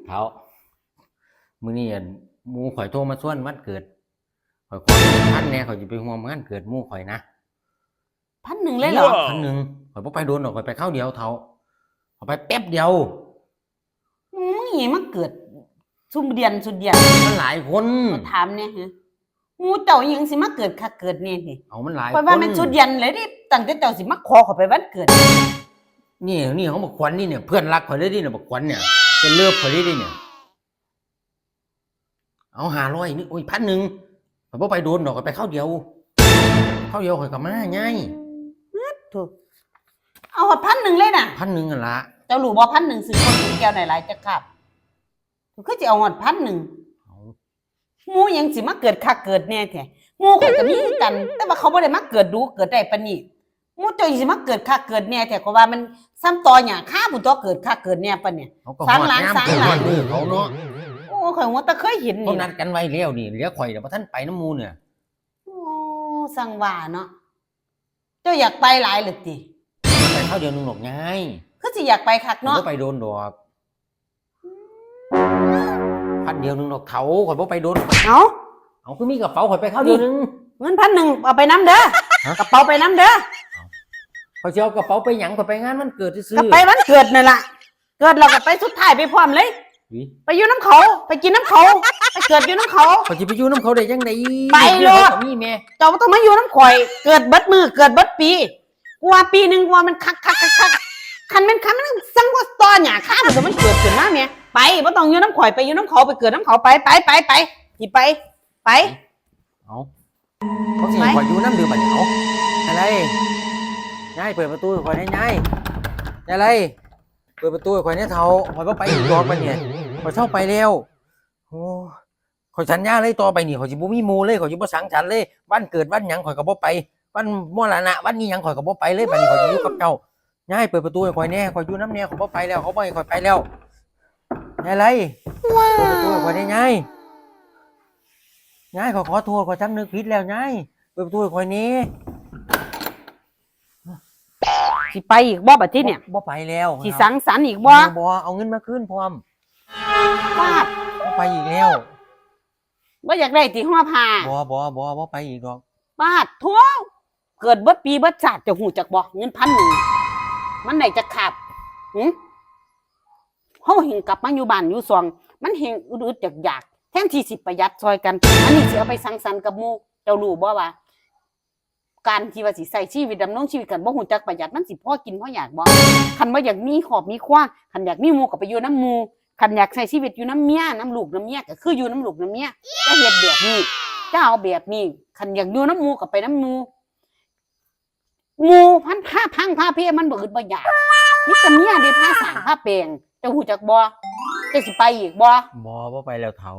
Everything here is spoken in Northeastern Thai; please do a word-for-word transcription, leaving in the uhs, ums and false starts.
เฒ่า มื้อนี้อันหมู่ข่อยโทรมาชวนวันเกิด ข่อยขอเงินพันแหน่ ข่อยสิไปร่วมงานเกิดหมู่ข่อยนะ พันหนึ่งเลยเหรอ พันหนึ่ง ข่อยบ่ไปโดนดอก ข่อยไปคราวเดียวเฒ่า ข่อยไปแป๊บเดียว หมู่มึงนี่มาเกิดซุมเดือนซุมเดือน มันหลายคน ถามเนี่ยฮะหมู่เจ้ายังสิมาเกิดคักเกิดแน่นี่ เอามันหลาย ข่อยว่า คน แม่นซุเดือนเลยดิตั้งแต่เจ้าสิมาขอข่อยไปวันเกิด นี่นี่ของบักขวัญนี่เนี่ย เพื่อนรักข่อยเลยนี่เนี่ย บักขวัญเนี่ย เป็นเลิฟข่อยเลยนี่เนี่ย เอาห้าร้อยนี่ โอ้ย พันหนึ่ง ข่อยบ่ไปโดนดอก ข่อยไปคราวเดียว คราวเดียวข่อยก็มาไง ถูกเอาหอดพันหนึ่งเลยน่ะ พันหนึ่งนั่นละ เจ้ารู้บ่พันหนึ่งซื้อคนกินแก้วได้หลายจักคาบคือสิเอาหอดพันหนึ่ง เอา หมู่ยังสิมาเกิดคักเกิดแน่แท้หมู่ข่อยก็มีคือกัน แต่ว่าเขาบ่ได้มาเกิดดูเกิดได้ปานนี้หมู่เจ้าสิมาเกิดคักเกิดแน่แท้ก็ว่ามันซ้ำต่อหยังข้าผู้ตัวเกิดคักเกิดแน่ปานเนี่ย เขาก็ สร้าง ฮอด หลัง ยาม สร้างหลัง ฮอดมือเขาเนาะ โอ้ข่อยหัวตะเคยเห็น เขา นี่ นัดกันไว้แล้วนี่ เหลือข่อยเดี๋ยวบ่ทันไปนำหมู่เนี่ย โอ้สั่งว่าเนาะเจ้าอยากไปหลายหรือติ ไปคราวเดียวหนึงดอกไง คือสิอยากไปคัก เนาะ เนาะ ไปโดนดอกพันเดียวหนึงดอกเฒ่า ข่อยบ่ไปโดน เอ้า เอาคือมีกระเป๋าข่อยไปคราวเดียวหนึง เงินพันหนึ่งเอาไปนำเด้อ ฮะ กระเป๋าไปนำเด้อ ข่อยสิเอากระเป๋าไปหยัง ข่อยไปงานวันเกิดซื่อๆ ก็ไปวันเกิดนั่นล่ะ เกิดเราก็ไปสุดท้ายไปพร้อมเลย อุ๊ย ไปอยู่นำเขา ไปกินนำเขา ไปเกิดอยู่นำเขา ข่อยสิไปอยู่นำเขาได้จังได๋ ไปโลด ก็มีแม่ เจ้าบ่ต้องมาอยู่นำข่อย เกิดเบิดมือเกิดเบิดปีกูว่าปีหนึ่งกูว่ามันคักคักคักคักคันแม่นคันมันสั่งว่าต่อหยังข้ามันเกิดขึ้นมาแม่ไปบ่ต้องอยู่นำข่อยไปอยู่นำเขาไปเกิดนำเขาไปไปไปไปสิไป ไป เอาเขาสิให้ข่อยอยู่นำหรือบัดนี้ เอาอะไร ยายเปิดประตูให้ข่อยแหน่ ยาย ยายอะไร เปิดประตูให้ข่อยแหน่เฒ่า ข่อยบ่ไปอีกดอกบัดนี้ ข่อยเซาไปแล้ว โอ้ ข่อยสัญญาเลย ต่อไปนี่ข่อยสิบ่มีหมู่เลย ข่อยสิบ่สังสรรค์เลย วันเกิดวันหยังข่อยก็บ่ไป วันมรณะวันนี้หยังข่อยก็บ่ไปเลย บัดนี้ข่อยสิอยู่กับเจ้า ยายเปิดประตูให้ข่อยแหน่ ข่อยอยู่นำแหน่ ข่อยบ่ไปแล้ว เขาบ่ให้ข่อยไปแล้ว ยายอะไร เปิดประตูให้ข่อยแหน่ ยาย ยาย ข่อยขอโทษ ข่อยสำนึกผิดแล้ว ยาย เปิดประตูให้ข่อยแหน่ สิไปอีกบ่บัดนี้เนี่ย บ่ บ่ไปแล้ว สิสังสรรค์อีกบ่ บ่ บ่ เอาเงินมาคืนพร้อม ปาด บ่ไปอีกแล้ว บ่อยากได้ติฮอดผ้า บ่ บ่ บ่ บ่ไปอีกดอก ปาดโธ่ เกิดเบิดปีเบิดชาติเจ้าฮู้จักบ่ เงินพันหนึ่ง มันได้จักคาบ หึ เฮาแฮ่งกลับมาอยู่บ้านอยู่ซอง มันแฮ่งอึดๆอยากๆ แทนที่สิประหยัดซอยกัน อันนี้สิเอาไปสังสรรค์กับหมู่ เจ้ารู้บ่ว่า การที่ว่าสิใช้ชีวิตดำรงชีวิตกันบ่ฮู้จักประหยัด มันสิพอกินพออยากบ่ คันบ่อยากมีครอบมีครัว คันอยากมีหมู่ก็ไปอยู่นำหมู่ คันอยากใช้ชีวิตอยู่นำเมีย นำลูกนำเมีย ก็คืออยู่นำลูกนำเมีย จะเฮ็ดแบบนี้ จะเอาแบบนี้ คันอยากอยู่นำหมู่ก็ไปนำหมู่ หมู่พันพาพังพาเพ มันบ่อึดบ่อยาก มีแต่เมียเด้พาสร้างพาแปลง เจ้าฮู้จักบ่ เจ้าสิไปอีกบ่ บ่ บ่ไปแล้วเฒ่า